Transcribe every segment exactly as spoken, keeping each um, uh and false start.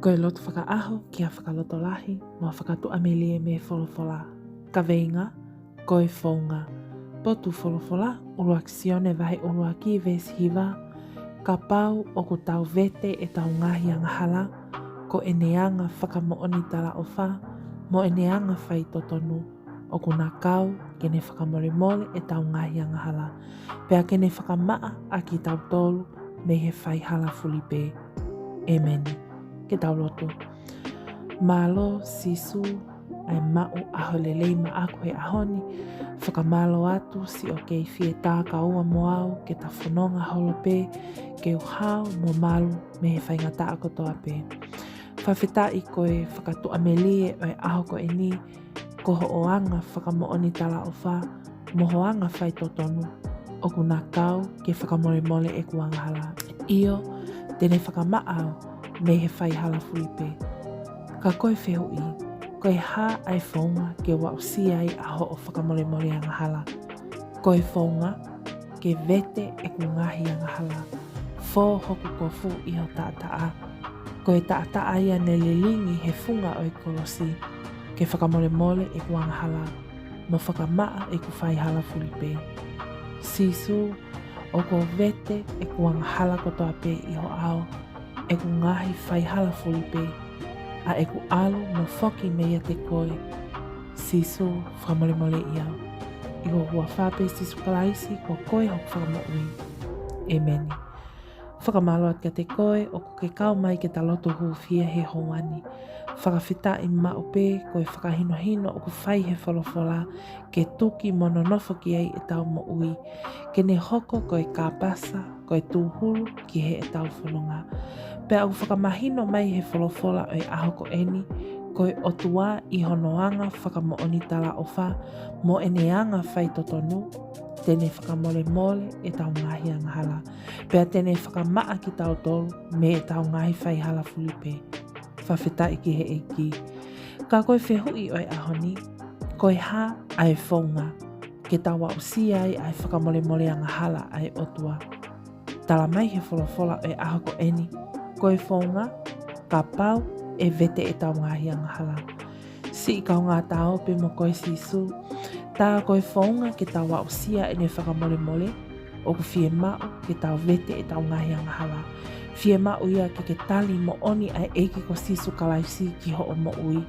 Ko e lotu fakaʻaho ki ha fakalotolahi mo ha fakatuʻamelie mei he folofola. Kaveinga: Ko e founga. Potu folofola: ʻUluaki Sione vahe ʻuluaki veesi hiva: Kapau ʻoku tau vete ʻetau ngaahi angahala, ko ʻene anga fakamoʻoni talaʻofa mo ʻene anga faitotonu, ʻoku na kau ke ne fakamolemole ʻetau ngaahi angahala, pea ke ne fakamaʻa ʻa kitautolu mei he faihala fulipē. ʻEmeni. Ke tau lotu. Mālō Sīsū, ʻa e maʻu ʻaho lelei maʻaku he ʻaho ni. Fakamālō atu siʻo kei fie tā kaua mo au ke ta fononga holo pē, ke u hao mo malu mei he faingataʻa kotoa pē. Fakafetaʻi ko e fakatuʻamelie ʻo e ʻaho ko eni, ko hoʻo anga fakamoʻoni talaʻofa mo ho anga faitotonu, ʻoku na kau ke fakamolemole ʻeku angahala. ʻIo, te ne fakamaʻa au mei he faihala fulipē. Ka ko e fehuʻi, ko e hā ʻa e founga ke u aʻusia ai ʻa hoʻo fakamolemole angahala? Ko e founga ke vete ʻeku ngaahi angahala, fō hoku kofu ʻi ho taʻataʻa, ko e taʻataʻa ia ne lilingi he funga ʻo e kolosi, ke fakamolemole ʻeku angahala mo fakamaʻa ʻeku faihala fulipē. Sīsū, ʻoku ou vete ʻeku angahala kotoa pē ʻi ho ʻao, ʻeku ngaahi faihala fulipē, ʻa ʻeku ʻalu mo foki meiate koe. Sīsū, fakamolemoleʻi au. ʻI ho huafa pē Sīsū Kalaisi, ko koe hoku Fakamoʻui. ʻEmeni. Fakamālō atu kiate koe ʻoku ke kau mai ke ta lotu hūfia he houa ni. Fakafetaʻi maʻu pē ko e fakahinohino ʻoku fai he folofola ke tuki mo nonofo ki ai ʻetau moʻui, ke ne hoko ko e kāpasa, ko e tūhulu ki heʻetau fononga. Pea ʻoku fakamahino mai he folofola ʻo e ʻaho ko eni, ko e ʻOtua ʻi hono anga fakamoʻoni talaʻofa mo ʻene anga faitotonu, te ne fakamolemole ʻetau ngaahi angahala, pea te ne fakamaʻa kitautolu mei heʻetau ngaahi faihala fulipē. Fakafetaʻi ki he ʻEiki. Ka ko e fehuʻi ʻo e ʻaho ni, ko e hā ʻa e founga ke tau aʻusia ai ʻa e fakamolemole angahala ʻa e ʻOtua? Tala mai he folofola ʻo e ʻaho ko eni, ko e founga, kapau ʻe vete ʻetau ngaahi angahala. Siʻi kaungā Ta ō pē mo koe Sīsū, tā ko e founga ke tau aʻusia ʻene fakamolemole, ʻoku fiemaʻu ke tau vete ʻetau ngaahi angahala. Fiemaʻu ia ke ke tali moʻoni ʻa e ʻEiki ko Sīsū Kalaisi ki hoʻo moʻui.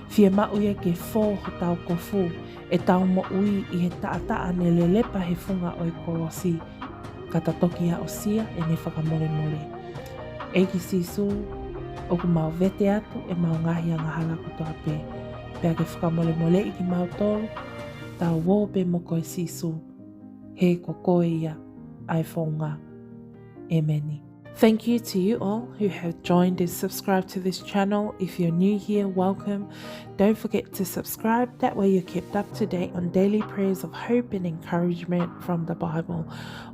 Fiemaʻu ia ke fō hotau kofu, ʻetau moʻui ʻi he taʻataʻa ne lelepa he funga ʻo e kolosi, ka ta toki aʻusia ʻene fakamolemole. ʻEiki Sīsū, ʻoku mau vete atu ʻemau ngaahi angahala kotoa pē, pea ke fakamolemoleʻi kimautolu, ta ō pē mo koe Sīsū, he ko koe ia ʻa e founga. ʻEmeni. Thank you to you all who have joined and subscribed to this channel. If you're new here, welcome. Don't forget to subscribe. That way you're kept up to date on daily prayers of hope and encouragement from the Bible.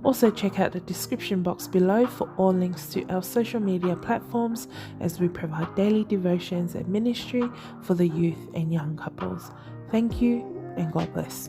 Also check out the description box below for all links to our social media platforms as we provide daily devotions and ministry for the youth and young couples. Thank you and God bless.